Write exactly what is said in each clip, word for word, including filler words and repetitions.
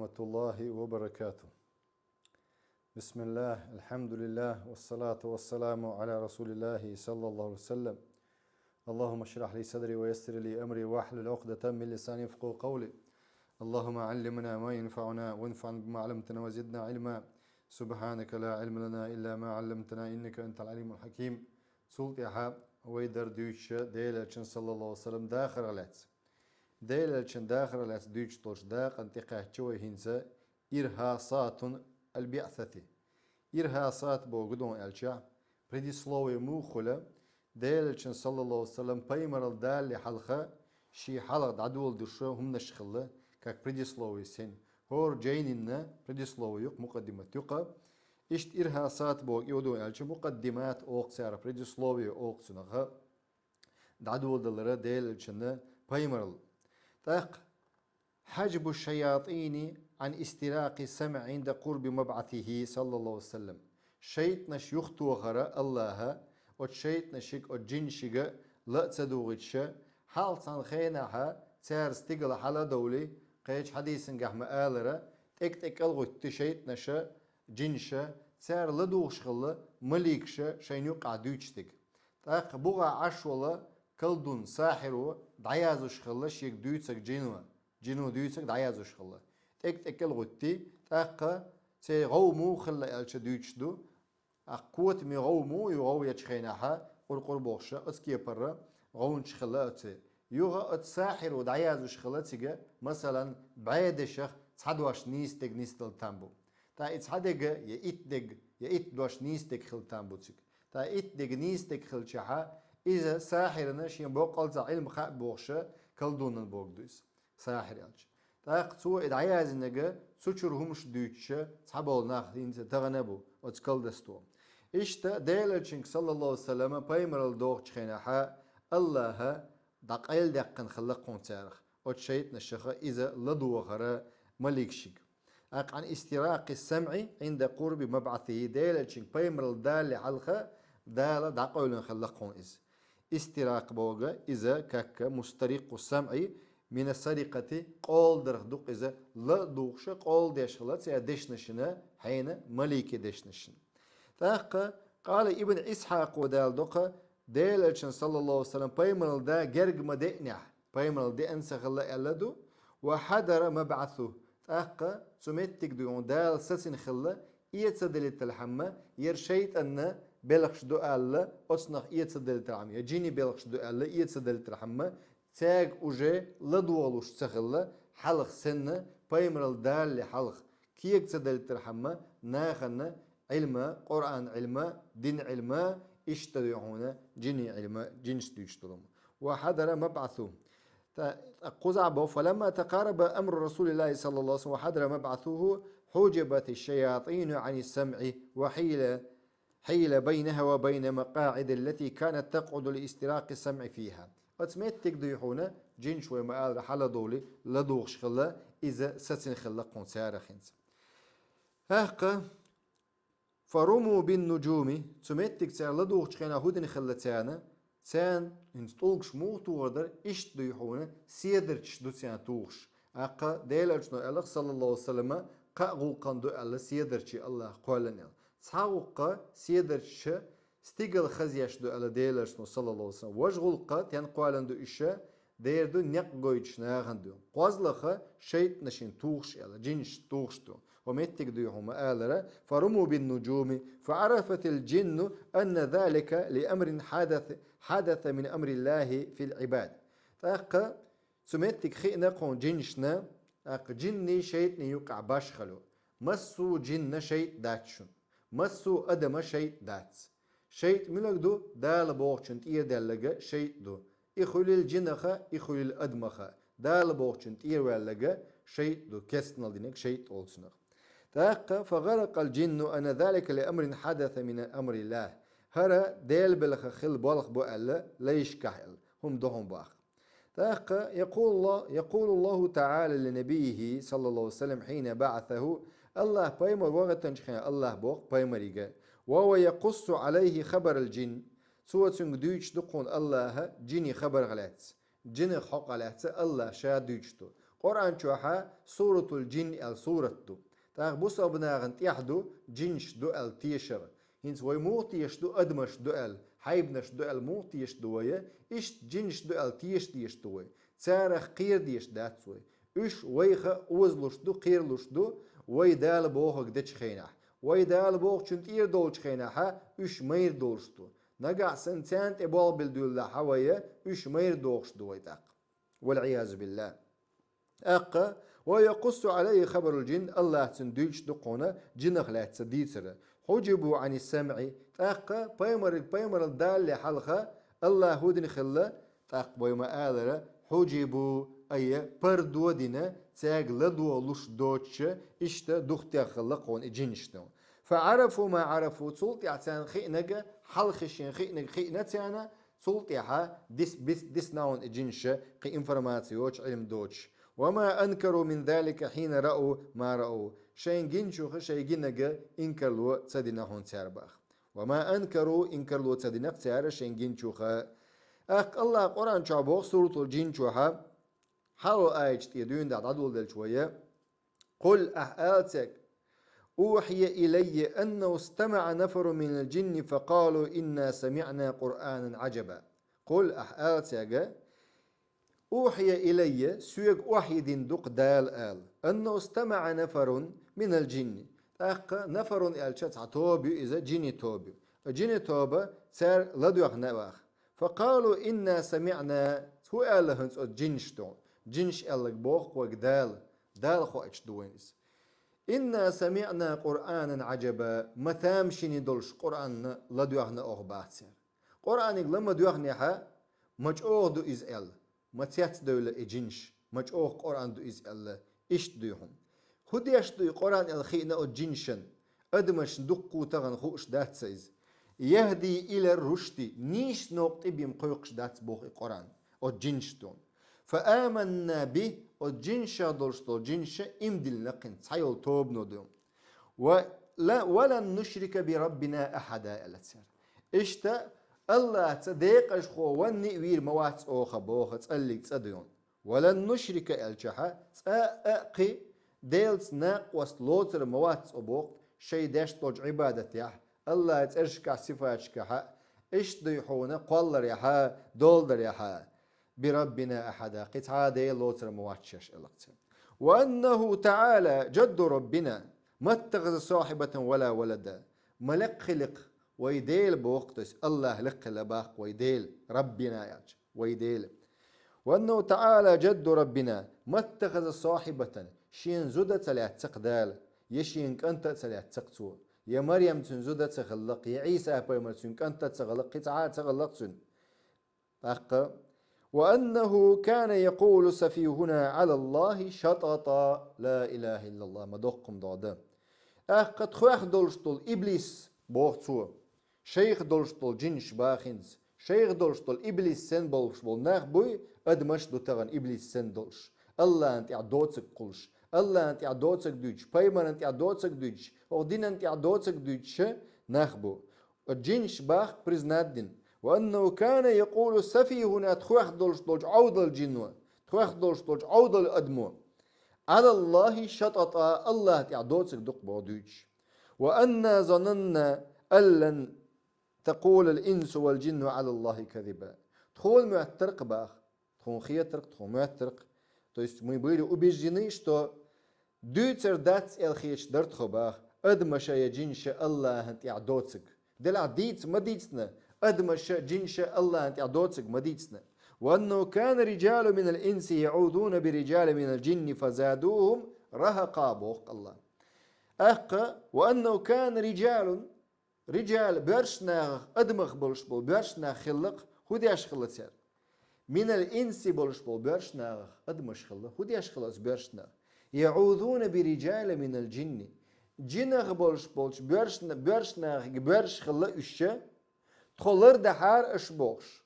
ورحمة الله وبركاته. بسم الله، الحمد لله، والصلاة والسلام على رسول الله صلى الله عليه وسلم. اللهم اشرح لي صدري ويسر لي أمري واحلل عقدة من لساني يفقهوا قولي. اللهم علمنا ما ينفعنا وانفعنا بما علمتنا وزدنا علما. سبحانك لا علم لنا إلا ما علمتنا إنك أنت العليم الحكيم. Цул тӀехьа вай дар дуьйцуш Делан Элчан саллаллаху алейхи ва саллям дахарах лаьцна. Делан Элчан дахарах лаьцна дуьйцуш долчу дакъана тӀекхаьчча вай хӀинца ирхьасатун аль-биъсати. Ирхьасат бохург ду аьлча, предисловие муха хуьлу, Делан Элчан саллаллаху алейхи ва саллям пайхамаралла далале хьалха, шен хьалха дӀадоладеш хӀуманаш хилла, как предисловие санна. ХӀора жайнин предисловие ю-кх, мукъаддимат ю-кх. Иштта ирхьасат бохург ю-кх ду аьлча, мукъаддимат олу-кх цара, предисловие олу-кх цунах. ДӀадоладалар Делан Элчанан пайхамаралла. ТӀаккха: حجب الشياطين عن استراق السمع عند قرب مبعثه صلى الله عليه وسلم. ШайтӀанаш юхатохар Аллаха, оцу шайтӀанашка, оцу жинашка ла а ца дугӀуьйтуш, хьалха цхьана хенахь цара стигала хьала а довлий, кхечу хьадисан чохь ма-аллара, тӀег-тӀе кӀел гӀуьтту шайтӀанаша, жинаша, цара ладугӀуш хилла маликаша шайна юккъехь дуьйцуш дерг. ТӀаккха бухахь Ӏаш волу колдун, сахьиро дӀаяздеш хилла шега дуьйцург жино, жино дуьйцург дӀаяздеш хилла. ТӀег-тӀе кӀел гӀуьттий, тӀаккха церан гӀов муха хилла аьлча дуьйцуш ду. ТӀаккха котаме гӀов муха ю, гӀов ечу хенахь, къур-къур бохуш, оцу кепара гӀовнаш хилла оцу. Юха оцу сахьиро дӀаяздеш хилла цига, масалан, бӀе дешах цхьа дош нийса дерг нисдала там бу. ТӀаккха и цхьа дерг, я итт дерг, я итт дош нийса дерг хила там бу цига. ТӀаккха итт дерг нийса дерг хилчахь, иза сахьирана шен боккъалла цхьа Ӏилма хаьа бохуш, колдунан бохург ду иза, сахьир аьлча. ТӀаккха цо и дӀаяздинарг цу чуьра хӀуманаш дуьйцуш цхьаболу нах хӀинца тахана а бу оцу колдасто. Иштта Делан Элчанга, саллаллаху алейхи ва саллям, пайхамаралла дохучу хенахь Аллаха дӀакъайладаьккхина хилла-кх хьуна царах, оцу шайтӀанашах иза ладогӀар маликашка. ТӀаккха عن استراق السمع عند قرب مبعثه, Делан Элчанга пайхамаралла далале хьалха Дала дӀакъевлина хилла-кх хьуна иза. Истиракъ бохург иза, как مسترق السمع من السرقة, къоладарх ду-кх иза, ладугӀуш, къоладеш хилла церан дешнашна, хьенан, маликийн дешнашна. ТӀаккха къала Ибн Исхьакъо даладо-кх, Делан Элчанан, саллаллаху алейхи ва саллям, пайхамаралла да герга ма деънехь, пайхамаралла деана ца хилла аьлла ду, وحضر مبعثه, тӀаккха цу меттиг дуй хьуна Дала сацина хилла, э ца далийтархьама, яра шайтӀанан белхаш ду аьлла, оцу нах э ца далийтархьама, я жинийн белхаш ду аьлла, э ца далийтархьама, цаьрга уже ладогӀалуш ца хилла, хьалха санна, пайхамаралла далале хьалха, кега ца далийтархьама, нахана Ӏилма, Къуръан Ӏилма, дин Ӏилма, иштта дуй хьуна жинийн Ӏилма, жинаш дуьйцуш долу. وحضر مبعثه. ТӀаккха кхузахь боху: فلما تقارب أمر رسول الله صلى الله عليه وسلم وحضر مبعثه حجبت الشياطين عن السمع وحيل حيل بينها وبين مقاعد التي كانت تقعد لاستراق السمع فيها. Оцу меттиг дуй хьуна, жинаш, вай ма-аллара, хьаладовлий, ладугӀуш хилла, иза сацина хилла-кх хьуна царах хӀинца. ТӀаккха فرموا بالنجوم, цу меттиг цара ладугӀучу хенахь хӀун дина хилла царна, царна хӀинца тӀулгаш муха тухур дара, иштта дуй хьуна, седарчаш ду царна тухуш. ТӀаккха Делан Элчано аьлла-кх, саллаллаху алейхи ва саллям, кхаа гӀуллакхана ду аьлла седарчий Аллаха кхоьллина аьлла. Цхьа гӀуллакх седарчаша стигала хазъеш ду аьлла Делан Элчано, саллаллаху алейхи ва саллям. Важа гӀуллакх, тӀен кхоьллина ду иша, дера ду, некъ гойтуш нахана ду. КхозлагӀа шайтӀанашна тухуш аьлла, жинаш тухуш ду. Хьо меттиг дуй хьуна ма-аллара: فرموا بالنجوم فعرفت الجن أن ذلك لأمر حدث حدث من أمر الله في العباد. ТӀаккха цу меттиг хиъна-кх хьуна жинашна, тӀаккха жинний шайтӀаний юккъехь башхалла ю. Массо а жинна шайтӀа дац шуна. Массо а адама шайтӀа дац. ШайтӀа муьлха ду? Дала бохучунна тӀера даьлларг шайтӀа ду. И хуьлийла жинаха, и хуьлийла адамаха. Дала бохучунна тӀера ваьлларг шайтӀа ду, кестнал динарг шайтӀа олу цунах. ТӀаккха فغرق الجن أن ذلك لأمر حدث من أمر الله. ХӀара Делан белхан хилла болх бу аьлла, лайшкахь аьлла, хӀума ду хьуна боху. ТӀаккха يقول الله، يقول الله تعالى لنبيه صلى الله عليه وسلم حين بعثه, Аллаха пайхамар вахийтинчу хенахь Аллаха боху пайхамарига: وهو يقص عليه خبر الجن. Цо цуьнга дуьйцуш ду-кх хьуна Аллаха жинийн хабарх лаьцна. Жинах хьокъехь лаьцна Аллаха ша дуьйцуш ду. Къуръан чохьа Суратул Джин аьлла сурат ду. ТӀаккха бусалба нахана тӀехь ду, джинаш ду аьлла тешар. ХӀинца вай муха тешаш ду, адамаш ду аьлла, хьайбанаш ду аьлла муха тешаш ду вай, иштта джинаш ду аьлла теша дезаш ду вай. Царах кхера дезаш дац вай. Уьш вайх озалуш ду, кхералуш ду, вай Дала бохург дечу хенахь. Вай Дала бохучунна тӀера долчу хенахьа уьш майра долуш ду. Нагахь санна царна тӀе болх бина дуьйлалахь вай, уьш майра дохуш ду вай тӀаккха. والعياذ بالله. ТӀаккха: ويقص عليه خبر الجن, АллахӀа цунна дуьйцуш ду кхунна джинах лаьцна дийцар. حجبوا عن السمع, тӀаккха пайхамариг пайхамаралла далале хьалха АллахӀа хӀу дина хилла, тӀаккха вай ма-аллара, حجبوا, айхьа пардо дина, цаьрга ладогӀалуш доцуша, иштта духтех хилла кхунна и джинаш ду. فعرفوا ما عرفوا, цул тӀаьхьа царна хиънарг, хьалха шена хиънарг хиъна царна, цул тӀаьхьа дис-, бис-, дисна хьуна и джинаша кхин информаци йоцуш, Ӏилма доцуш. وما أنكروا من ذلك حين رأوا ما رأوا. Шайна гиначуха шайн гинарг инкарло ца дина хьуна цара боху. وما أنكروا, инкарло ца дина-кх цара шайна гиначуха. ТӀаккха АллахӀа Къуръан чохь боху Суратул Джин чохьа, хьалхо аяташ тӀе дуьйна дӀа дӀадоладелча вай: قل, ахьа ала цаьрга: أوحي إلي أنه استمع نفر من الجن فقالوا إنا سمعنا قرآنا عجبا. قل, ахьа ала цаьрга: أوحي إلي, соьга вахьйу дина ду-кх Дала ала, أنه استمع نفر من الجن. ТӀаккха نفر аьлча цхьа тоба ю иза, джинийн тоба ю. Джинийн тоба цара ладоьгӀна боху. فقالوا إنا سمعنا, хӀу аьлла хӀинца оцу джинаш ду? Джинаш аьлларг боху-кх вайга Дала, Дала хоуьйтуш ду вайна иза. إنا سمعنا قرآنا عجبا, ма тамашийна долуш Къуръан ладоьгӀна оха боху цара. Къуръаниг ла ма доьгӀнехь, ма чӀогӀа ду иза аьлла, ма цецдевлла и джинаш, ма чӀогӀа Къуръан ду иза аьлла, иштта дуй хьуна. ХӀун деш ду и Къуръан аьлла хиъна оцу джинашна? Адамашна дуккха а тахана хууш дац-кх иза. يهدي إلى الرشد, нийсачу новкъа тӀе бен кхойкхуш дац боху и Къуръан оцу джинашна. فآمنا به, оцу джинашах долуш долу джинаша иман диллина-кх хӀинца, цхьайолу тобано ду. Ва ла-, ولن نشرك بربنا أحدا аьлла цара. Иштта АллахӀца декъашхо ванна а вийр ма вац оха боху цӀаллиг цӀа дуй хьуна. ولن نشرك аьллачохьа, цкъа а кхин Делаца накъост лоцур ма вац оха боху шайн деш долчу Ӏибадатехь, АллахӀан цӀерашкахь, сифаташкахьа, иштта дуй хьуна кхолларехьа, долдарехьа. بربنا أحدا, кхин цхьа а Дела лоцур ма вац шаьш аьлла-кх цара. وأنه تعالى جد ربنا ما اتخذ صاحبة ولا ولدا. Ма лекха хили-кх вай Дела боху-кх, то есть АллахӀ лекха хила боху-кх вай Дела, ربنا аьлча, вай Дела. وأنه تعالى جد ربنا ما اتخذ صاحبة, шена зуда ца лаьцна-кх Дала, я шена кӀант а ца лаьцна-кх Цо, я Марем цуьнан зуда ца хилла-кх, я Ӏийса-пайхамар цуьнан кӀант а ца хилла-кх, кхин цхьа а ца хилла-кх цуьнан. ТӀаккха: وأنه كان يقول سفيهنا على الله شططا. لا إله إلا الله, ма доккха-м догӀу дан. ТӀаккха тхоьх долуш долу иблис, боху цо, шайх долуш долу джинаш боху хӀинца, шайх долуш долу иблис санна болуш болу нах буй, адамаш а ду тахана иблис санна долуш. АллахӀана тӀехь доцург кхуллуш, АллахӀана тӀехь доцург дуьйцуш, пайхамарна тӀехь доцург дуьйцуш, оха динан тӀехь доцург дуьйцуш нах бу. Оцу джинаш боху признать дина. وأنه كان يقول سفيهنا, тхоьх долуш долчу Ӏовдал джино, тхоьх долуш долчу Ӏовдал адамо, على الله شططا, АллахӀ тӀехь доцург ду-кх боху дуьйцуш. وأنا ظننا أن لن تقول الإنس والجن على الله كذبا. Тхуна моьттар-кх боху, тхуна хетар-кх, тхуна моьттар-кх. То есть мы были убеждены, что дуьйцур дац аьлла хеташ дара тхо боху, адамаша я джинаша АллахӀана тӀехь доцург. Делахь дийца ма дийцина, адамаша, джинаша АллахӀана тӀехь доцург ма дийцина. وأنه كان رجال من الإنس يعوذون برجال من الجن فزادوهم رهقا, боху-кх АллахӀа. ТӀаккха: وأنه كان رجال, риджал, боьрша нахах, адамах болуш болу боьрша нах хилла-кх, хӀун деш хилла цара? Минал инси болуш болу боьрша нахах адамаш хилла. ХӀун деш хилла оцу боьрша наха? يعوذون برجال من الجن. Джинах болуш болчу боьрша, боьрша нахе боьрша хилла уьш, тхо лардахьара аша бохуш.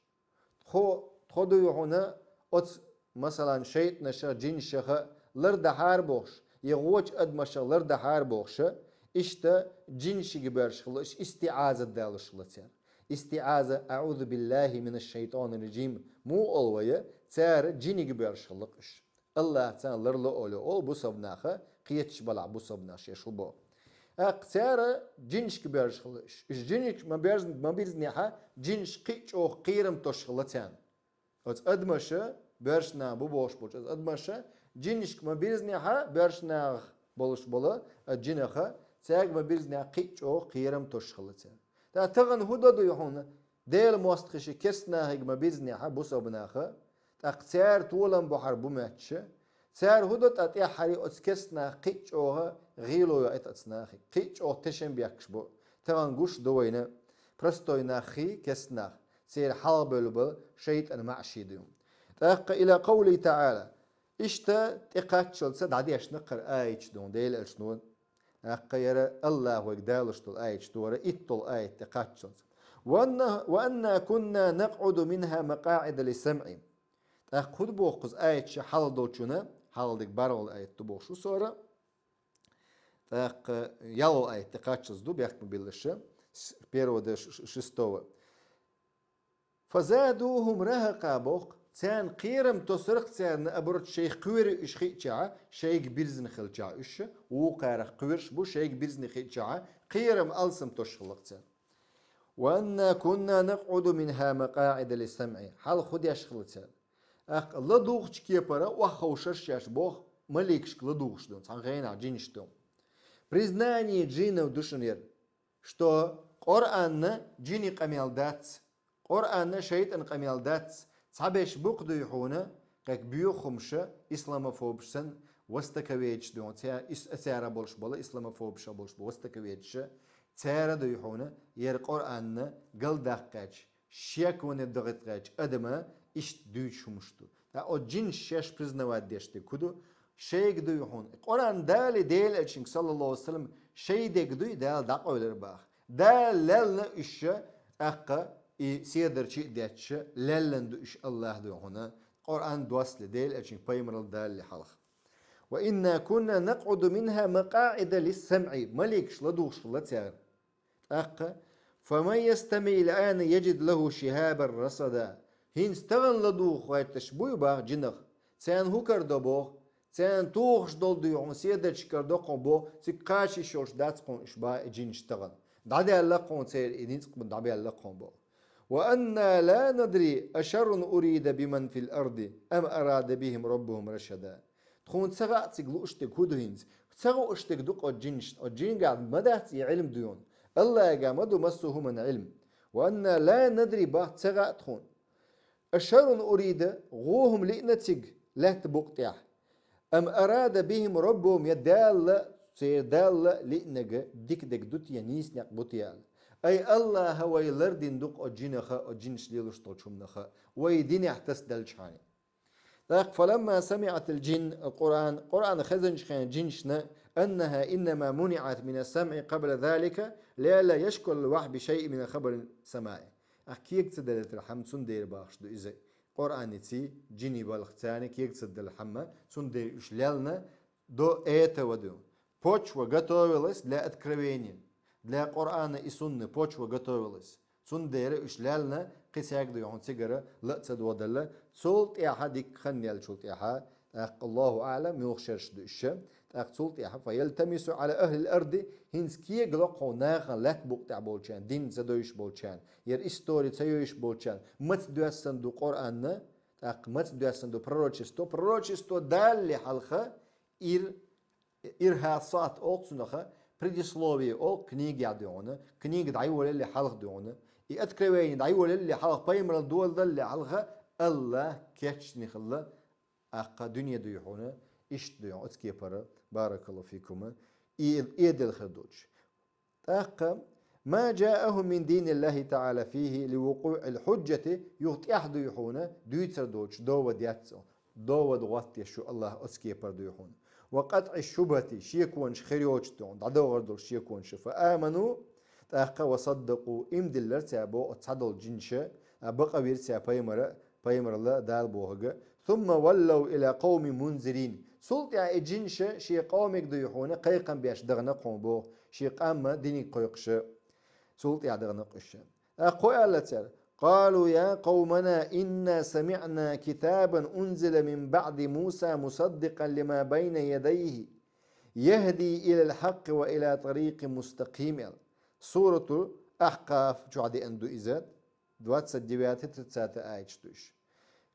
Тхо, тхо дуй хьуна оцу, масалан, шайтӀанашах, джинашаха лардахьара бохуш, я гӀочу адамашах лардахьара бохуша, иштта джинашига боьрша хилла уьш, истиӀазат далуш хилла цара. ИстиӀаза, أعوذ بالله من الشيطان الرجيم, муха олу вай, цара джинига боьрша хилла-кх уьш. Аллахьа царна ларло олу, олу бусалба наха, кхеташ балахь бусалба нах шаьш хӀун боху. ТӀаккха цара жинашка боьрзуш хилла уьш. Уьш жинашка ма-берз-, ма-бирзинехьа, жинаш кхин а чӀогӀа кхерам тосуш хилла царна. Оцу адамаша, боьрша наха бу бохуш болчу оцу адамаша, жинашка ма-бирзинехьа, боьрша нах болуш болу оцу жинаха, цаьрга ма-бирзинехьа кхин а чӀогӀа кхерам тосуш хилла царна. ТӀаккха тахана хӀун до дуй хьуна? Делан мостагӀаша керста нахе ма-бирзинехьа бусалба наха, тӀаккха цара толам бахьар бу моьттуш, цара хӀун до, тӀаккха тӀаьххьара оцу керста наха кхин а чӀогӀа гӀело йоуьйту оцу нахе, кхин а чӀогӀа тешам бехкаш бу. Тахана гуш ду вайна, простой нах хи, керста нах, церан хьалха бевлла болу шайтӀан маӀаш ду. ТӀаккха, ила къавлихӀи таӀала, иштта тӀекхаччалца дӀадешна кхара аяташ ду Делан элчано. ТӀаккха яра Аллахьа вайга далуш долу аяташ ду хӀара, итт долу аят тӀекхаччалца. «Ва анна, ва анна кунна накъӀуду минхӀа макъаӀида лиссамӀи». ТӀаккха хӀун боху кхуза аяташ хьалха долчунна, хьалха дерг бархӀалгӀа аят ду бохуш ву со хӀара. ТӀаккха ялхалгӀа аят тӀекхаччалца ду, бехк ма биллалаш, с-, первого до ш-, ш-, шестого. «ФазадухӀум рахӀакъа», боху, царна кхерам тосург царна, абурт шайх кхоьрий уьш хиъчахьа, шайга бирзина хилчахьа уьш, вукхарах кхоьруш бу, шайга бирзина хиъчахьа, кхерам алсам тосуш хилла царна. «Ва анна кунна накъӀуду минхӀа макъаӀида лиссамӀи», хьалха хӀун деш хилла царна. ТӀаккха ладугӀучу кепара охьаховшарш шаьш боху, маликашка ладугӀуш ду, цхьана гӀенахь жинаш ду. Признание джиннов ду шуна яра, что Къуръанна жинийн къамел дац, Къуръанна шайтӀан къамел дац, цхьаберш бу-кх дуй хьуна, кхек боьху хӀумаш, исламофобаш санна, востоковедаш ду, ця-, ис-, цара болуш болу, исламофобаш болуш болу востоковедаш, цара дуй хьуна, яра Къуръанна галдаккхаьча, шекване дагӀитгӀечу адама иштта дуьйцуш хӀумаш ду. Ткъа оцу жинаш шаьш признавать деш дерг хӀун ду? Шайга дуй хьуна. Къуръан Дала Делан элчанга, саллаллаху алейхи ва саллям, шай дерг дуй, Дала дӀакъевлира баха. Дала лелла уьш, тӀаккха и седарчий а детташ, леллан ду уьш Аллахьа дуй хьуна. Къуръан доссале, Делан элчанга пайхамаралла далале хьалха. «Ва инна кунна накъӀуду минхӀа макъаӀида лиссамӀи», маликаш ладугӀуш хилла церан. ТӀаккха: «Фаман ястамиӀ аль-ана яджид лахӀу шихӀабан расада». ХӀинца тахана ладугӀу гӀерташ буй баха жинах? Царна хӀун карадо боху? Царна тухуш долу дуй хьуна, седарчий карадо кхуна боху, цига кхача йиш йолуш дац кхуна уьш баха и жинаш тахана. ДӀадаьлла кхуна церан и ницкъ, дӀабаьлла кхуна боху. «Ва анна ла надри ашаррун урида биман фил арди ам арада бихӀим раббухӀум рашада». Тхуна ца хаьа цига лууш дерг хӀун ду хӀинца. Ца хууш дерг ду-кх оцу жинашна. Оцу жингахь ма дац и Ӏилма дуй хьуна. Аллахьагахь ма ду массо а хӀуманна Ӏилма. «Ва анна ла надри», баха, ца хаьа тхуна. «Ашаррун урида», гӀо хӀума лиъна цига лаьтта букъа тӀехь. «Ам арада бихӀим раббухӀум», я Далла, церан Далла лиънарг дика дерг ду те, нийса некъ бу те аьлла. Ай Аллахьа вай лардина ду-кх оцу жинаха, оцу жинаш лелош долчу хӀуманаха, вай динехь тасаделчхьана. ТӀаккха: «Фаламма самиӀатил джинн аль-Къуръан», Къуръан хезначу хенахь жинашна, «аннахӀа иннама муниӀат мина самӀи къабла залика, лиалла яшкулал вахӀ би шайъин мина хабарин самаи». Ахь кега ца деллийтархьама, цундела бахаш ду иза. Къуръаниций, жинийн балхаций кега ца деллархьама, цундела уьш лелна до этого ду. Почва готовилась для откровения. Для Къуръана и Сунны почва готовилась. Цундела уьш лелна, кхин цхьаьг дуй хьуна цигара ла а ца доладелла, цул тӀаьхьа дикка хан еллачул тӀаьхьа, тӀаккха, Аллаху аӀлам, муьлха шераш ду уьш, тӀаккха цул тӀаьхьа, «фа ялтамису Ӏала ахӀлил арди», хӀинца кега ло кхуна нахана, лаьтта букъа тӀехь болчарна, дин ца девзаш болчарна, яра истори ца евзаш болчарна, маца доьссина ду Къуръанна, тӀаккха маца доьссина ду пророчество, пророчество далале хьалха, ир ирхӀасат олу цунах, предисловие олу книгехь дуй хьуна, книга дӀайолале хьалха дуй хьуна, и откровение дӀайолале хьалха, пайхамаралла доладалале хьалха, Аллахь кечдина хилла, тӀаккха дуьне дуй хьуна, иштта дуй хьуна, оцу кепара, баракаллаху фикум, и, и эдел хир долуш. ТӀаккха: «Ма джаахум мин диниллахи таӀала фихи ливукъуӀил хьуджжати», юха тӀаьхьа дуй хьуна, дуьйцур долчу довод яц, довод гӀоттеш ю Аллахь оцу кепара дуй хьуна. «Ва къатӀи шубхати», шеконаш хир йоцуш ду, дӀадогӀур долу шеконаш. «Фа аману», тӀаккха, «ва саддакъу», иман диллира цара боху оцу цхьадолу жинаша, а, бакъвира цара пайхамара, пайхамаралла Дала бохург. «Сумма валлав иля къавмин мунзирин». Цул тӀаьхьа и жинаша шен къомиг дуй хьуна кхайкхам беш дахана кхуна боху, шен къам диниг кхойкхуша. Цул тӀаьхьа дахана кхуьша. ТӀаккха кхо аьлла цара: قالوا يا قومنا إنا سمعنا كتابا أنزل من بعد موسى مصدقا لما بين يديه يهدي إلى الحق وإلى طريق مستقيم. Суратул Ахкъаф чохь деана ду иза, двадцать девятый, тридцатый аяташ ду уьш.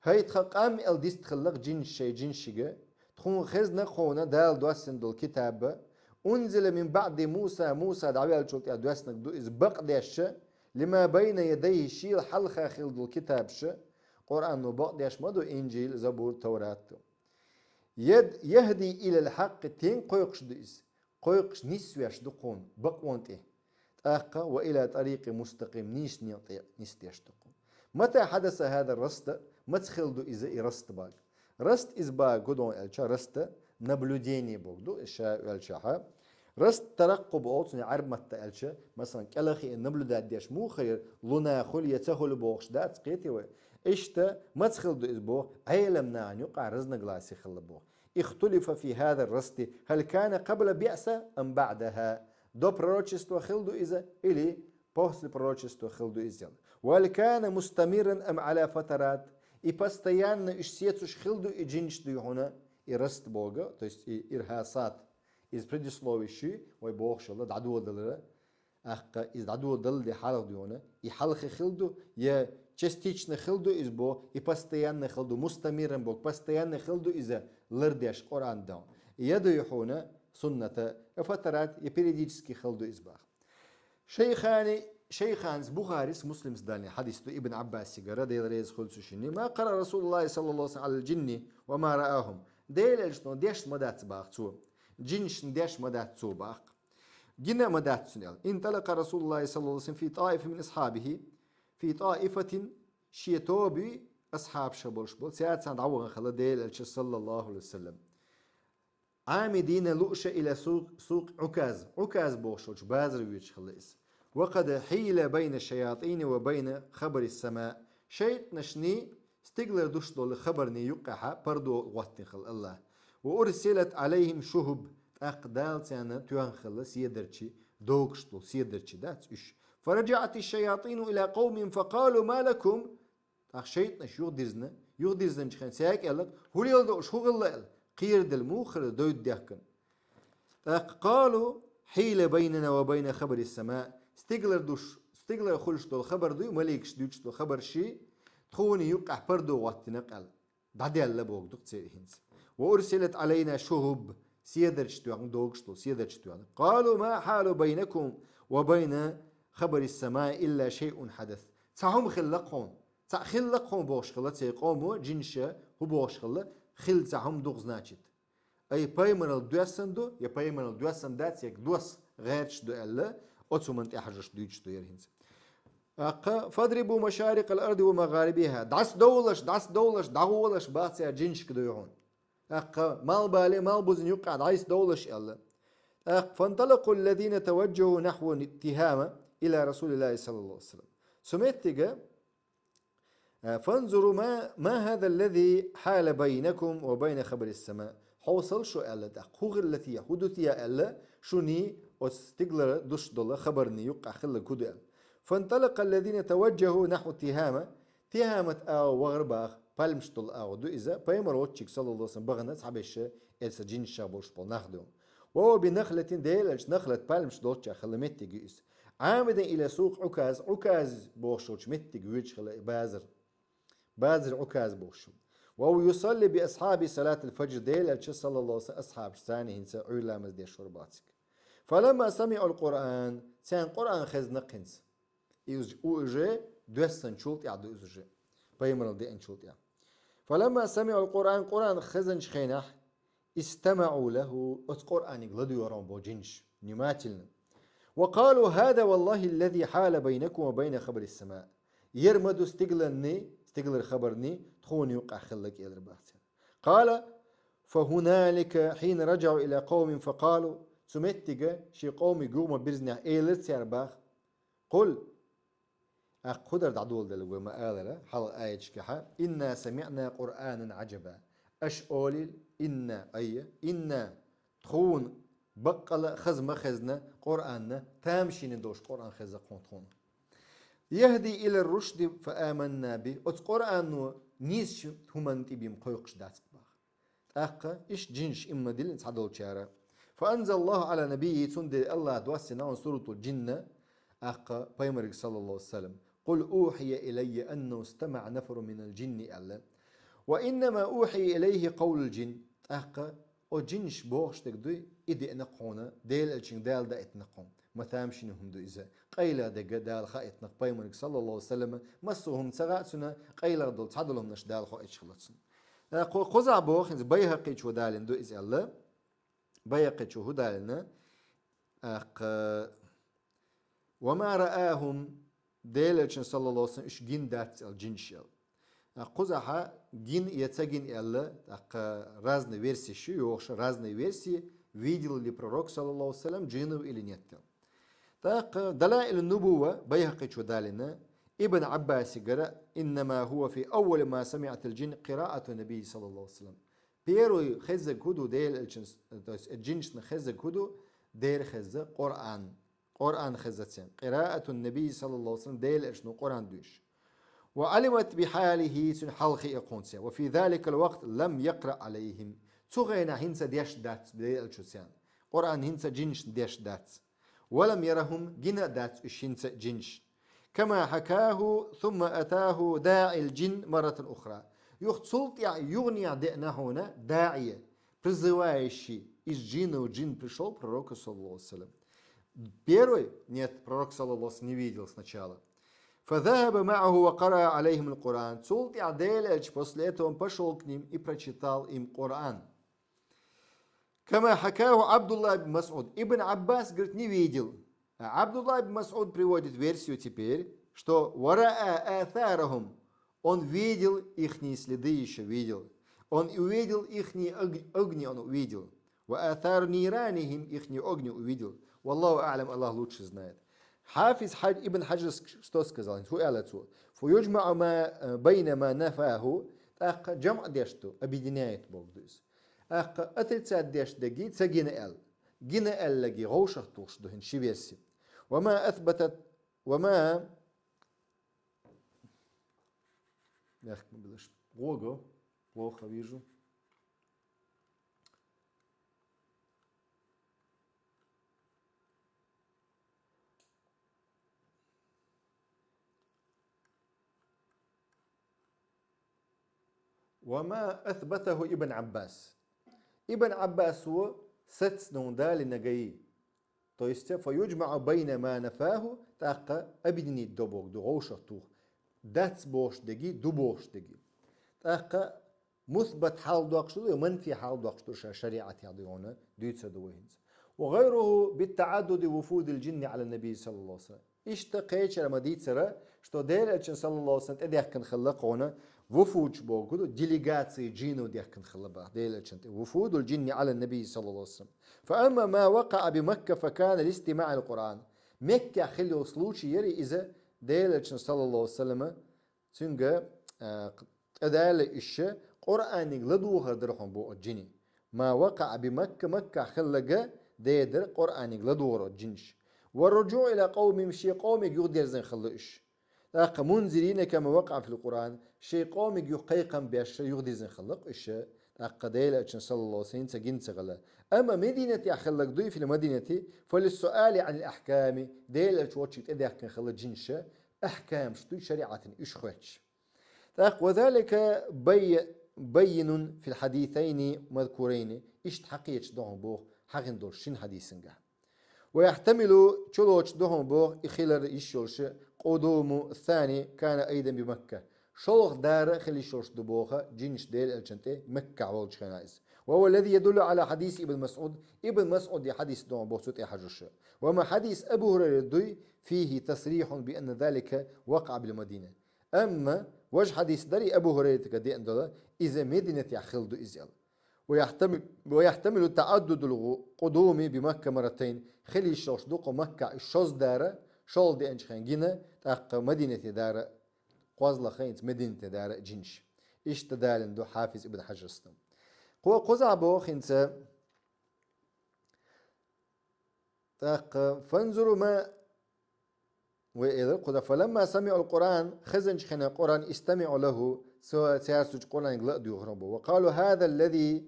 ХӀай тхан къам, аьлла дистхиллакх жинаш шайн жинашка, тхуна хезна-кх хьуна Дала доссина долу китаб, унзила мин баъди Муса, Муса дӀаваьллачул тӀаьхьа доьснарг ду иза, бакъдеш, лима байна ядайхи, шел хьалха хилла долу китабаш, Къуръано бакъдеш ма ду, Инжил, Забур, Таврат ду. Яд-, яхӀди илал хьакъкъи, тен кхойкхуш ду иза? Кхойкхуш, нисвеш ду кхуна бакъонан тӀе. ТӀаккха ва ила тӀарикъи мустакъим, нийса некъа тӀе нисдеш ду кхуна. Мата хьадаса хӀадар раста, маца хилла ду иза и раста бага? Раста иза бага хӀун ду аьлча, раста наблюдение боху ду, ша аьлчахьа. Раста тараккъуб олу цунах Ӏаьрбийн маттахь аьлча, масалан, кӀелхиъна наблюдать деш муха хир, луна хуьлу я ца хуьлу бохуш дац, кхетий вай? Иштта маца хилла ду иза боху, Ӏелам нахана юкъахь разногласие хилла боху. Ихтулифа фи хӀадар расти, хӀал кана къабла биъса ам баъдахӀа? До пророчества хилла ду иза или после пророчества хилла ду иза? Ва хӀал кана мустамирран ам Ӏала фатарат? И постоянно уьш сецуш хилла ду и жинаш дуй хьуна, и раст бога, то есть и ирхӀасат? Иза предисловие шуьй, вай бохуш йолу дӀадоладалара. ТӀаккха иза дӀадоладалале хьалха дуй хьуна, и хьалха хилла ду, я частично хилла ду иза боху, и постоянно хилла ду, мустамирран боху, постоянно хилла ду иза лардеш Къуръан дан. Я дуй хьуна сунната, я фатарат, я периодически хилла ду иза боху. Шайхани, шайханца Бухарис, Муслимс далийна хьадис ду Ибн Ӏаббасигара, Дела реза хуьлда цу шинна: ма къараа Расулуллахи саллаллаху Ӏалайхи ва саллам Ӏалал жинни ва ма раахум. Делан элчано деш ма дац боху цо. Жинашна деш ма дац цо боху. Гина а ма дац цуьнан аьлла. Инталакъа Расулуллахи саллаллаху Ӏалайхи ва саллам фи тӀаифа мин асхьабихи, фи тӀаифатин, шен тоби асхьабаш болуш болу, цаьрца дӀавахана хилла Делан элча саллаллаху Ӏалайхи ва саллам. Ӏамидина луъша ила сукъ, сукъ Ӏуказ. Ӏуказ бохуш волчу базар воьдуш хилла иза. Ва къад хьийла байна шаятӀини ва байна хабари сама. ШайтӀанашний стигалара душ долу хабарний юккъехьа пардо гӀоттина хилла АллахӀа. Ва урсилат Ӏалайхим шухӀуб. ТӀаккха Дала царна тоьхна хилла седарчий, догуш долу седарчий дац уьш. Фараджаъати шаятӀину ила къавмин факъалу ма лакум. ТӀаккха шайтӀанаш юхадирзина, юхадирзинчу хенахь цаьрга аьлла: хӀун леладо уьш, хӀун хилла аьлла, кхераделла муха хилла, дойду дехкина. ТӀаккха къалу хьийла байнана ва байна хабари сама. Стигалара душ, стигалара хуьлуш долу хабар дуй, маликаш дуьйцуш долу хабар ший, тхуна юккъехь пардо гӀоттина кхел. ДӀадаьлла боху ду-кх церан хӀинца. Ва урсилат Ӏалайна шухӀуб, седарчий тоьхна, догуш долу седарчий тоьхна. Къалу ма хьалу байнакум ва байна хабари сама илла шайъун хьадас. Цхьа хӀума хилла кхуна. Цхьаъ хилла кхуна бохуш хилла церан къомо, жинаша хӀун бохуш хилла, хилла цхьа хӀума ду-кх, значит. Ай пайхамаралла доьссина ду, я пайхамаралла доьссина дац, я досса гӀерташ ду аьлла, оцу хӀуманна тӀехьажош дуьйцуш ду яра хӀинца. ТӀаккха: фадрибу машарикъал арди ва магӀарибихӀа. ДӀасадовлалаш, дӀасадовлалаш, дӀагӀолалаш боху цара жинашка дуй хьуна. ТӀаккха малхбале, малхбузина юккъехь дӀасадовлалаш аьлла. ТӀаккха: фанталакъу аллазина таваджаху нахьва Тихама ила Расулиллахи саллаллаху Ӏалайхи ва саллам. Цу меттиге Э, фанзуру ма, ма хӀаза аллази хьала байнакум ва байна хабари сама. Хьовсал шу аьлла тӀаккха. ХӀун хилла те, хӀун ду те аьлла, шуний оцу стигалара душ долу хабарний юккъехь хилларг хӀун ду аьлла. Фанталакъа аллазина таваджаху нахьва Тихама. Тихамат агӀо вахара боху, пальмаш долу агӀо ду иза. Пайхамар волчу, саллаллаху Ӏалайхи ва саллам, бахана цхьаберш, эца жинашах болуш болу нах ду. Ва хӀува би нахлатин, Делан элча, нахлат, пальмаш долчохь хилла меттиг ю иза. Ӏамидан ила сукъ Ӏуказ, Ӏуказ бохуш волчу меттиге воьдуш хилла и базар. Базар Ӏуказ бохуш ву. Ва хӀува юсалли би асхьабихӀи салатал фаджр, Делан элча, саллаллаху Ӏалайхи ва саллам, асхьабашца цхьаьна хӀинца Ӏуьйра ламаз деш вара боху цига. Фаламма самиӀул Къуръан, царна Къуръан хезна-кх хӀинца. И уж-, у уже доьссанчул тӀаьхьа ду иза уже, пайхамаралла деанчул тӀаьхьа. Фаламма самиӀул Къуръан, Къуръан хезначу хенахь, истамаӀу лахӀу, оцу Къуръанига ладоьгӀура боху жинаш, внимательно. Ва къалу: хӀаза валлахӀи аллази хьала байнакум ва байна хабари сама. Яра ма ду стигаланний, стигалара хабарний тхуна юккъехь хилларг, элира боху цара. Къала: фа хӀуналика хьина раджаӀу ила къавмихӀим фа къалу, цу меттиге шен къомига юха ма бирзинехь элира цара боху: къул, тӀаккха хӀун дара дӀадоладелла вай ма алара, хьалха аяташкахьа: инна самиӀна Къуръанан Ӏаджаба. Аша олийла: инна, айя, инна, тхуна баккъала а хаза ма хезна Къуръанна, тамашийна долуш Къуръан хезна кхуна тхуна. «يهدي إلى الرشد فآمنا به». Оцу Къуръано нийсачу хӀуманна тӀе бен кхойкхуш дац боху. ТӀаккха иштта жинаш иман диллина цхьадолчара. «فأنزل الله على نبيه», цундела Аллаха доссина хьуна суратул Джинна, тӀаккха пайхамарга, саллаллаху алейхи ва саллям, «قل أوحي إلي أنه استمع نفر من الجن», аьлла. «وإنما أوحي إليه قول الجن». ТӀаккха оцу жинаш бохуш дерг дуй, и деана хьуна, Делан элчанга Дала даийтина хьуна. Ма тамашийна хӀума ду иза. КъайлагӀа дерг Дала хаийтина пайхамарга, саллаллаху алейхи ва саллям, массо а хӀума ца хаьа цунна, къайлагӀа долу цхьадолу хӀуманаш Дала хоуьйтуш хилла цунна. ТӀаккха кхузахь боху хӀинца, Байхакъичо далийна ду иза аьлла. Байхакъичо хӀун далийна? ТӀаккха «وما رآهم», Делан элчано, саллаллаху алейхи ва саллям, уьш гина дац аьлла, жинаш аьлла. ТӀаккха кхузахь гина я ца гина аьлла, тӀаккха разные версии ю йохуш, разные версии, видел ли пророк, саллаллаху алейхи ва саллям, джинов или нет аьлла. ТӀаккха «Далаилун-Нубувва», Байхакъичо далийна, Ибн Ӏаббасигара: «إنما هو في أول ما سمعت الجن قراءة النبي صلى الله عليه وسلم». Первый хеззарг хӀун ду Делан элчанна, то есть жинашна хеззарг хӀун ду, дера хезна Къуръан. Къуръан хезна царна. «قراءة النبي صلى الله عليه وسلم», Делан элчано Къуръан доьшуш. «وعلمت بحاله», цуьнан хьал хиира кхунца. «وفي ذلك الوقت لم يقرأ عليهم». Цу хенахь хӀинца деш дац Делан элчано царна. Къуръан хӀинца жинашна деш дац. «ولم يرهم», гина а дац уьш хӀинца жинаш. «كما حكاه ثم أتاه داعي الجن مرة أخرى». Юха цул тӀаьхьа юханехьа деана хьуна даӀи, призывающий из джинов, джин пришёл к пророку, саллаллаху алейхи ва саллям. Первый? Нет, пророк, саллаллаху алейхи ва саллям, не видел сначала. «فذهب معه وقرأ عليهم القرآن». Цул тӀаьхьа Делан элча, после этого он пошёл к ним и прочитал им Къуръан. «كما حكاه عبد الله بن مسعود». Ибн Ӏаббас говорит, не видел. А Абдуллах ибн Мас'уд приводит версию теперь, что «ورأى آثارهم». Он видел ихние следы, ещё видел. Он увидел ихние ог-, огни, он увидел. «وآثار نيرانهم», ихние огни увидел. «والله أعلم», Аллах лучше знает. Хафиз Хадж-, Ибн Хаджар ск-, что сказал? ХӀун аьлла цо? «فيجمع ما، э, بين ما نفاه». ТӀаккха джамӀ деш ду, объединяет боху ду иза. ТӀаккха отрицать деш дерг ца гина аьлла. Гина аьлларг вовшахтухуш ду хӀинца ши верси. «وما أثبتت، وما», мягко билаш. Гого, плохо вижу. «وما أثبته ابن عباس». Ибн Ӏаббасо сацнун далинарг. То есть, «فيجمع بين ما نفاه», тӀаккха объединить до боху ду, вовшахтуху. Дац бохуш дерг, ду бохуш дерг. ТӀаккха мусбат хьал доккхуш ду, манфи хьал доккхуш ду ша шариӀатехь ду хьуна, дуьйцур ду вай хӀинца. «وغيره بتعدد وفود الجن على النبي صلى الله عليه وسلم». Иштта кхечара ма дийцара, что Делан элчанна, саллаллаху алейхи ва саллям, тӀедаьхкина хилла кхунна вуфуд боху ду, делегации джинов даьхкина хилла боху Делан элчанна тӀе. «وفود الجن على النبي صلى الله عليه وسلم. فأما ما وقع بمكة فكان لاستماع القرآن». Меккехь хилла йолу случай яра иза, Делан элчанна, саллаллаху алейхи ва саллям, цуьнга, а, тӀедалла иша Къуръаниг ладогӀар дара хьуна боху джинийн. «ما وقع بمكة», Маккахь хилларг дедара Къуръаниг ладогӀар джинаш. «والرجوع إلى قومهم», шен къомиг юхадерзина хилла уьш. ТӀаккха «منذرين كما وقع في القرآن», шен къомиг юха кхайкхам беш юхадирзина хилла уьш. ТӀаккха Делан элчанна, саллаллаху алейхи ва саллям, гина ца хилла. Амма Мадинатехь хилларг дуй, «في المدينة», «فللسؤال عن الأحكام», Делан элча волчуьнга тӀедаьхкина хилла джинаш, ахькамаш дуй шариӀатан уьш хоьттуш. ТӀаккха «وذلك بي-، بين في الحديثين المذكورين». Иштта хьакхеташ ду хьуна боху хьахийна долуш шина хьадисангахь. «ويحتمل», чулоцуш ду хьуна боху и хилар йиш йолуш, «قدوم الثاني كان أيضا بمكة». ШолгӀа дара а хила йиш йолуш ду боху, джинаш Делан элчанна тӀе Маккахь волчу хенахь иза. «وهو الذي يدل على حديث ابن مسعود». Ибн Масъудан хьадис ду хьуна боху цу тӀе хьажуш. «وأما حديث أبي هريرة дуй, فيه تصريح بأن ذلك وقع بالمدينة». Амма важа хьадис дарий Абу Хурайратага деана долу, иза Мединатехь хилла ду иза аьлла. «ويحتمل، ويحتمل تعدد القدوم بمكة مرتين». Хила йиш йолуш ду кху Маккахь и шозза дара, шолгӀа деанчу хенахь гина, тӀаккха Мадинате дара, кхозлагӀа хенахь Мединате дара джинаш. Иштта далийна ду Хьафиз Ибн Хьаджарс. Кхо-, кхузахь боху хӀинца, тӀаккха «فانظروا ما Вай элар кхуза: «فلما سمعوا القرآن», хезача хана Къуръан, «استمعوا له», цо-, цар цу Къуръанга ла а дуьйхур бу. «وقالوا هذا الذي،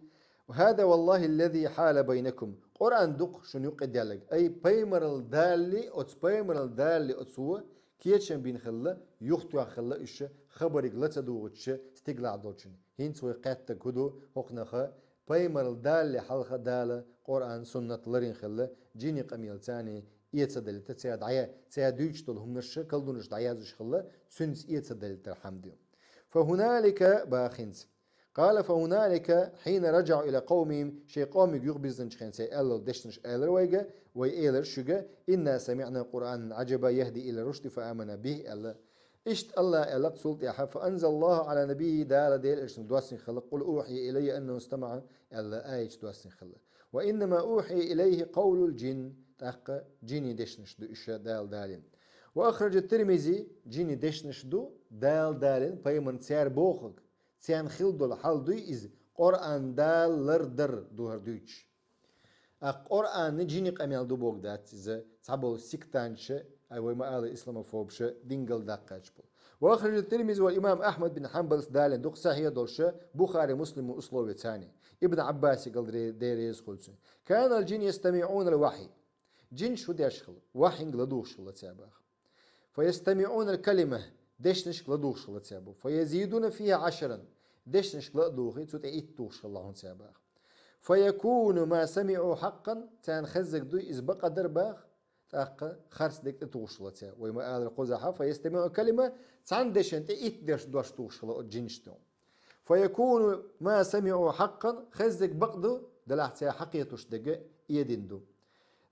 هذا والله الذي حال بينكم». Къуръан ду-кх шун юкъе даьлларг. Ай, пайхамарал Дала, оцу пайхамарал Дала оцо кечам бина хилла, юхатоьхна хилла уьш, хабарга ла ца дугӀучу стигалахь долчун. ХӀинца вай кхеттарг хӀун ду, хӀокхунах пайхамарал Дала хьалха Дала Къуръан, суннат ларйина хилла, жинийн къамелаца эца далийта, цара дӀая-, цара дуьйцуш долу хӀуманаш, колдунаш дӀаяздеш хилла, цуьнца эца далийтархьама ду. «فهنالك», баха хӀинца. «قال: فهنالك حين رجعوا إلى قومهم», шайн къомиг юхабирзинчу хенахь цара аьлла дешнаш аьлла вайга, вай элира шуьга: «إنا سمعنا قرآنا عجبا يهدي إلى الرشد فآمنا به», аьлла. Иштта АллахӀа аьлла цул тӀаьхьа: «فأنزل الله على نبيه», Дала Делан элчанга доссина хилла: «قل أوحي إلي أنه استمع», аьлла, аят доссина хилла. «وإنما أوحي إليه قول الجن», тӀаккха жинийн дешнаш ду уьш Дала далийна. «وأخرج الترمذي», жинийн дешнаш ду Дала далийна пайхамарна цара бохург, царна хилла долу хьал дуй иза, Къуръан Дала лардар ду хӀара дуьйцуш. ТӀаккха Къуръан жинийн къамел ду бохург дац иза, цхьаболу сектанташа, ай вай ма-аллара исламофобаша дингалла даккхаьчна болу. «وأخرج الترمذي والإمام أحمد بن حنبل», далийна ду-кх сахьихь долуш, Бухари, Муслима условияца. Ибн Ӏаббасигал ре-, Дела реза хуьлда цунна. «كان الجن يستمعون الوحي». Жинаш хӀун деш хилла? Вахьинга ладугӀуш хилла цара баха. «فيستمعون الكلمة», дешнашка ладугӀуш хилла цара бу. «فيزيدون فيها عشرا», дешнашка ла а духий, цу тӀе итт тухуш хилла хьуна цара баха. «فيكون ما سمعوا حقا», царна хеззиг дуй иза бакъ а дар баха, тӀаккха харц дерг тӀе тухуш хилла цара. Вай ма-аллара кхузахь, «فيستمعون الكلمة», цхьана дешан тӀе итт деш дош тухуш хилла оцу жинашна. «فيكون ما سمعوا حقا», хеззиг бакъ ду, делахь цара хьакхетуш дерг эдина ду.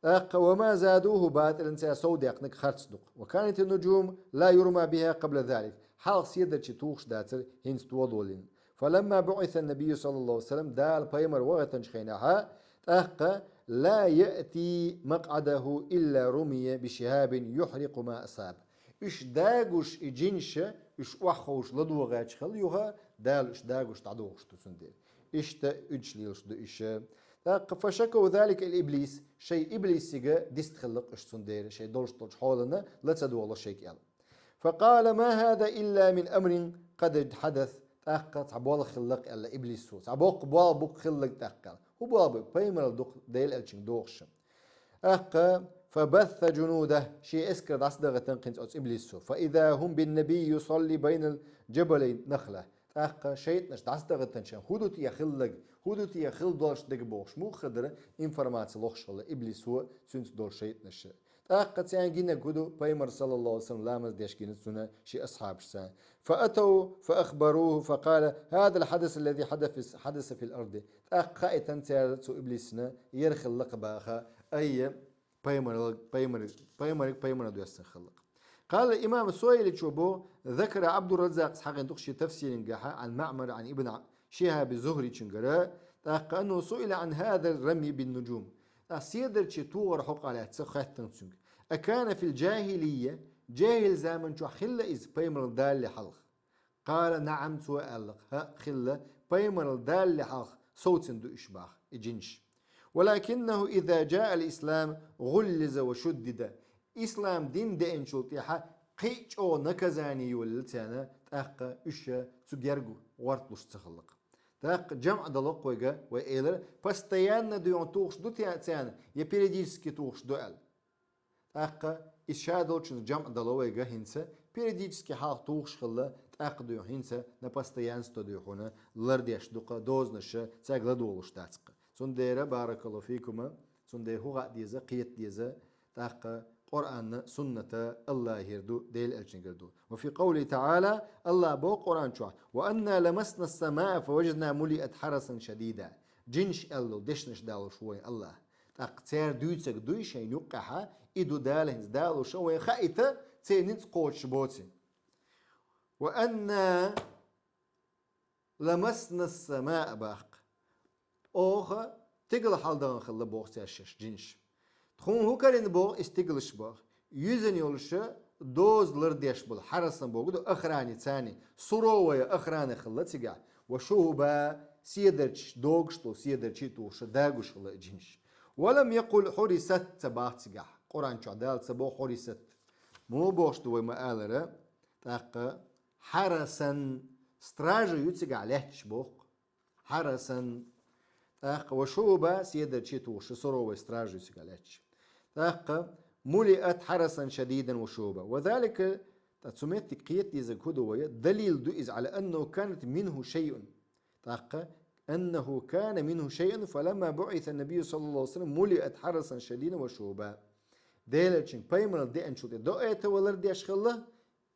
ТӀаккха «وما زادوه باطلا», цара совдаьккхинарг харц ду-кх. «وكانت النجوم لا يرمى بها قبل ذلك». Хьалха седарчий тухуш дацара, хӀинца тоха долийна. «فلما بعث النبي صلى الله عليه وسلم», Дала пайхамар вахийтинчу хенахь, тӀаккха «لا يأتي مقعده إلا رمي بشهاب يحرق ما أصاب». Уьш дагуш и жинаш, уьш охьаховшуш ладогӀа гӀерташ хилла юха, Дала уьш дагуш дӀадохуш ду цундела. Иштта уьдуш лелаш ду уьш. ТӀаккха «فشكوا ذلك إلى إبليس», шайн иблисига дистхилла-кх уьш цундела, шайн долуш долчу хьолана ла ца догӀало шайга аьлла. «فقال: ما هذا إلا من أمر قد حدث». ТӀаккха цхьа болх хилла-кх аьлла иблисо. Цхьа боккха болх бу-кх хилларг тӀаккха аьлла. ХӀун болх бу? Пайхамарал ду-кх Делан элчанга дохуш. ТӀаккха «فبث جنوده», шен эскар дӀасадахийтина-кх хӀинца оцу иблисо. «فإذا هم بالنبي يصلي بين جبلي نخلة». ТӀаккха шайтӀанаш дӀасадахийтинчу хенахь, хӀун ду те хилларг, хӀун ду те хила долуш дерг бохуш, муха хир дара информаци лохуш хилла иблисо, цуьнца долу шайтӀанаш. ТӀаккха царна гинарг хӀун ду, пайхамар, саллаллаху алейхи ва саллям, ламаз деш гина цунна шен асхьабашца. «فأتوا فأخبروه فقال: هذا الحدث الذي حدث، حدث في الأرض». ТӀаккха хаийтина цара цу иблисна, яра хилла-кх баха, айя, пайхамарал-, пайхамар-, пайхамариг пайхамар доьссина хилла-кх. قال الإمام السؤيلي чу бу, ذكر عبد الرزاق, хьахийна ду-кх шен тафсиран гахь, عن معمر عن ابن شهاب الزهري чуьнгара, тӀаккха, أنه سئل عن هذا الرمي بالنجوم. ТӀаккха седарчий тухар хьокъехь лаьцна хаьттина цуьнга. أكان في الجاهلية, жаьхӀил заман чохь хилла иза пайхамарал далале хьалха? قال: نعم, цо аьлла-кх, хӀаъ, хилла, пайхамарал далале хьалха совцина ду уьш баха, и жинаш. ولكنه إذا جاء الإسلام غلظ وشدد. Ислам дин деанчул тӀаьхьа кхин а чӀогӀа наказание йолийла царна, тӀаккха уьш цу герга гӀорталуш ца хилла-кх. ТӀаккха жамӀ дало-кх вайга, вай элира, постоянно дуьйхьа тухуш ду те царна, я периодически тухуш ду аьлла. ТӀаккха иза ша долчунна жамӀ дало вайга хӀинца, периодически хьалха тухуш хилла, тӀаккха дуьйхьа хӀинца на постоянство дуьйхьа хьуна лардеш ду-кх дозанаш, цаьрга ладогӀалуш дац-кх. Цундела, баракаллаху фикума, цундела хӀун хаьа деза, кхета деза, тӀаккха Къуръанна, сунната АллахӀера ду, Делан элчангара ду. وفي قوله تعالى, АллахӀа боху Къуръан чохь: «وأنا لمسنا السماء فوجدناها ملئت حرسا شديدا». Жинаш аьлла дешнаш далуш ву вайн АллахӀа. ТӀаккха цара дуьйцург дуй шайна юккъехь, и ду Дала хӀинца далуш, вайн хаийта, церан ницкъ кхочуш боций. «وأنا لمسنا السماء», боху-кх. Оха стигала хьалдахана хилла боху цара шаьш, жинаш. Тхуна хӀун карийна боху и стигалаш боху. Юьзана йолуш доза лардеш болу, хьарасан бохург ду, охрана царна, суровая охрана хилла цигахь. «وشهبا», седарчий, догуш долу седарчий тухуш, дагуш хилла и жинаш. «ولم يقل حرست», ца боху цигахь. Къуръан чохь Дала ца боху «حرست». Муха бохуш ду вай ма аллара, тӀаккха حرسا, стража ю цигахь лаьтташ боху. حرسا. ТӀаккха وشهبا, седарчий тухуш, суровый стража ю цигахь лаьтташ. ТӀаккха ملئت حرسا شديدا وشهبا. وذلك, ткъа цу меттиг кхета дезарг хӀун ду вай, далил ду иза على أنه كانت منه شيء. ТӀаккха أنه كان منه شيء فلما بعث النبي صلى الله عليه وسلم ملئت حرسا شديدا وشهبا. Делан элчанга пайхамар деанчул тӀе до этого лардеш хилла,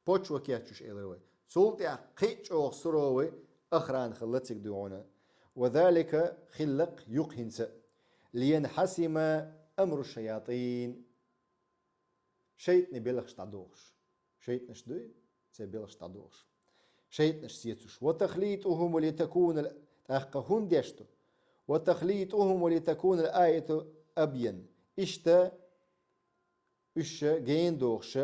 почва кечъеш элира вай. Цул тӀаьхьа кхин а чӀогӀа суровый охрана хилла цига дуьйхьуна. وذلك, хилла-кх юкъ хӀинца а. لينحسم أمر الشياطين. ШайтӀанийн белхаш дӀадохуш. ШайтӀанаш дуй, церан белхаш дӀадохуш. ШайтӀанаш сецуш. وتخليطهم لتكون ال-, тӀаккха хӀун деш ду? وتخليطهم لتكون الآية أبين. Иштта уьш гена дохуш,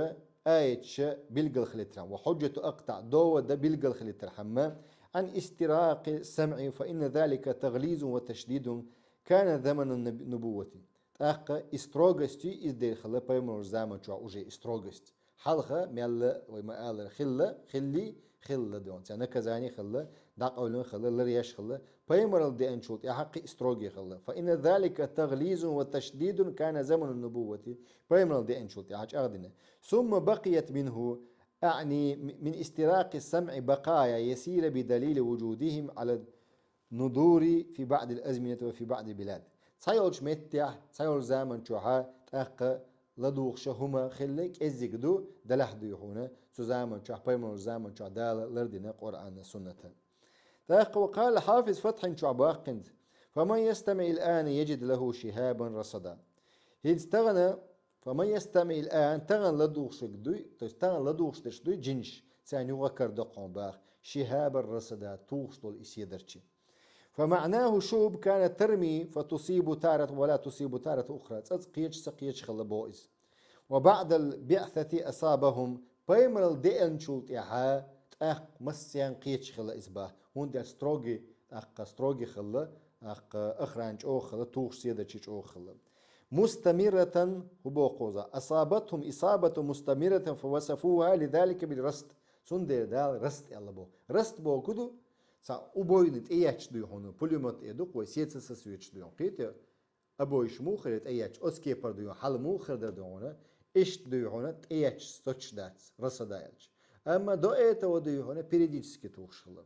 аяташ билггал хилийтархьама, وحجة أقطع, довода билггал хилийтархьама, عن استراق السمع، فإن ذلك تغليظ وتشديد كان زمن النب-, النبوة. ТӀаккха и строгость, иза дерриг хилла пайхамаран заман чохь уже и строгость. Хьалха мелла, вай ма аллара, хилла, хилли, хилла дон. Церан наказание хилла, дӀакъевлина хилла, ларъеш хилла. Пайхамар деанчул тӀаьхьа кхин а строгий хилла. فإن ذلك تغليظ وتشديد كان زمن النبوة. Пайхамар деанчул тӀаьхьа чӀагӀдина. ثم بقيت منه، أعني من استراق السمع بقايا يسيرة بدليل وجودهم على الندور في بعض الأزمنة وفي بعض البلاد. Цхьайолчу меттехь, цхьайолчу заман чохь тӀаккха ладугӀуш хӀума хилла кӀеззиг ду, делахь дуй хьуна, цу заман чохь, пайхамаран заман чохь Дала лардина Къуръанна, сунната. ТӀаккха وقال الحافظ, Фатхьин чохь баккхинца: فمن يستمع الآن يجد له شهابا رصدا. ХӀинца тахана, فمن يستمع الآن, тахана ладугӀуш дуй, то есть тахана ладугӀуш дерш дуй жинаш, царна юха карадо хьуна баха, شهابا رصدا, тухуш долу и седарчий. فمعناه شهب كانت ترمي فتصيب تارة ولا تصيب تارة أخرى. ЦӀацӀа кхеча, ца кхеча хилла боху иза. وبعد البعثة أصابهم. Пайхамар деанчул тӀаьхьа тӀаккха массарна кхеча хилла иза баха. ХӀунда аьлча строгий, тӀаккха строгий хилла, тӀаккха охрана чӀогӀа хилла, тухуш седарчий чӀогӀа хилла. مستمرة, хӀун боху кхуза? أصابتهم إصابة مستمرة فوصفوها لذلك بالرصد. Цундела Дала رصد аьлла боху. رصد боху хӀун ду? Цхьа убойный тӀеетташ дуй хьуна, пулемёт тӀе ду-кх вай, сеца сацойтуш дуй хьуна. Кхетий, обойш муха хир тӀеетташ, оцу кепара дуй хьуна, хьала муха хир дара дуй хьуна, иштта дуй хьуна тӀеетташ соцуш дац, رصدا аьлча. Амма до этого дуй хьуна периодически тухуш хилла.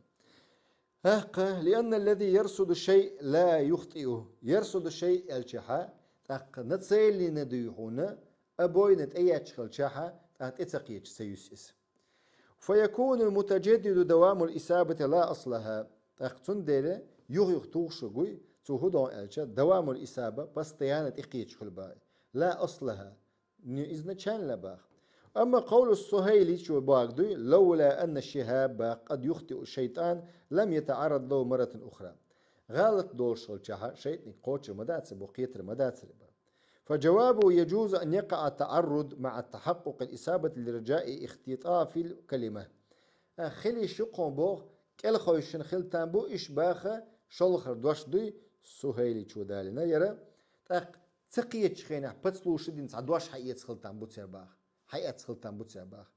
ТӀаккха, لأن الذي يرصد الشيء لا يخطئه. يرصد الشيء аьлчахьа, тӀаккха нацелина дуй хьуна, обойный тӀеетташ хилчахьа, тӀаккха тӀе ца кхеча ца юьсу иза. فيكون المتجدد دوام الإصابة لا أصل لها. ТӀаккха цундела юха-юха тухуш хир дуй, цо хӀун до аьлча, دوام الإصابة, постоянно тӀекхеча хила баха. لا أصل لها. Не изначально баха. أما قول السهيلي, цо бохург дуй, لولا أن الشهاب баха قد يخطئ الشيطان لم يتعرض له مرة أخرى. ГӀалат долуш хилчахьа, шайтӀаниг кхочур ма дацара боху, кхетар ма дацара боху. فجوابه يجوز أن يقع التعرض مع تحقق الإصابة لرجاء اختطاف الكلمة. А, хила йиш ю-кх хьуна боху, кӀелхойшина хила там бу уьш баха, шолгӀа хир дош дуй, Сухайличо далийна яра. ТӀаккха ца кхечу хенахь подслушать дина цхьа дош хьаэца хила там бу цара баха. Хьаэца хила там бу цара баха.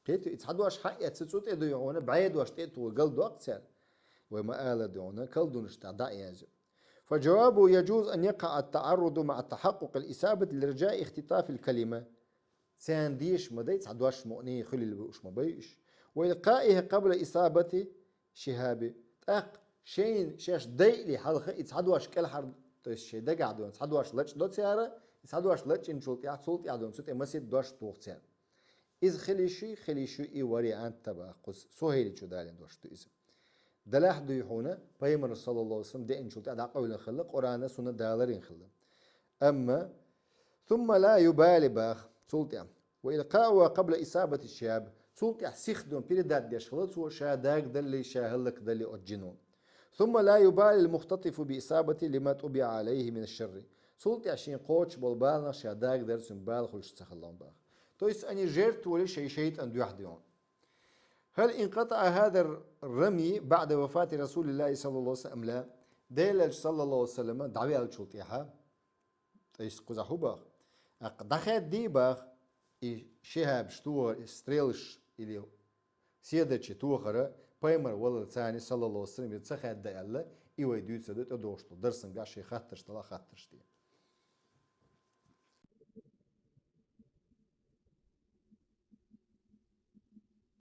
Кхетий, и цхьа дош хьаэца цу тӀе дуй хьуна, бӀе дош тӀе а тухий, галдоккху цара. Вай ма-аллара дуй хьуна, колдунаш тӀехь дӀа а язйо. فجوابه يجوز أن يقع التعرض مع تحقق الإصابة لرجاء اختطاف الكلمة. Царна дезаш ма дай, цхьа дош мукъане хуьлийла бууш ма бай уьш. وإلقائها قبل إصابة الشهاب. ТӀаккха шайна шаьш дайале хьалха и цхьа дош кӀелхьара, то есть шайн дагахь дуй хьуна цхьа дош лачкъадо цара, и цхьа дош лачкъинчул тӀаьхьа, цул тӀаьхьа дуй хьуна цу тӀе масийтта дош туху цара. Иза хила йиш ю, хила йиш ю и вариант баха кхуза. Сухайличо далийна дош ду иза. Делахь дуй хьуна, пайхамар, саллаллаху алейхи ва саллям, деанчул тӀаьхьа дӀакъевлина хилла, Къуръанна, сунна даларийна хилла. Амма, ثم لا يبالي баха, цул тӀаьхьа. وإلقاؤها قبل إصابة الشهاب. Цул тӀаьхьа сиха дуй хьуна передать деш хилла цо, ша дагадаллалц, ша хӀаллакдаллалц оцу жино. ثم لا يبالي المختطف بإصابته لما طبع عليه من الشر. Цул тӀаьхьа шена кхочуш болу баланах ша дагадар цуьнга бала хуьлуш ца хилла баха. То есть они жертвовали шайн шайтӀан дуьхьа дуй хьуна. هل انقطع هذا الرمي بعد وفاة رسول الله صلى الله عليه وسلم أم لا؟ Делан элча, саллаллаху алейхи ва саллям, дӀаваьллачул тӀаьхьа, то есть кхузахь хӀун баха? ТӀаккха дӀахаьддий баха? и шихӀабаш тохар, и стрелаш или седарчий тохар пайхамар валлалца, саллаллаху Ӏалайхи ва саллам, ца хаьдда аьлла, и вай дуьйцур да тӀадогӀуш долу дарсан гӀаш, и хаттарш дала хаттарш де.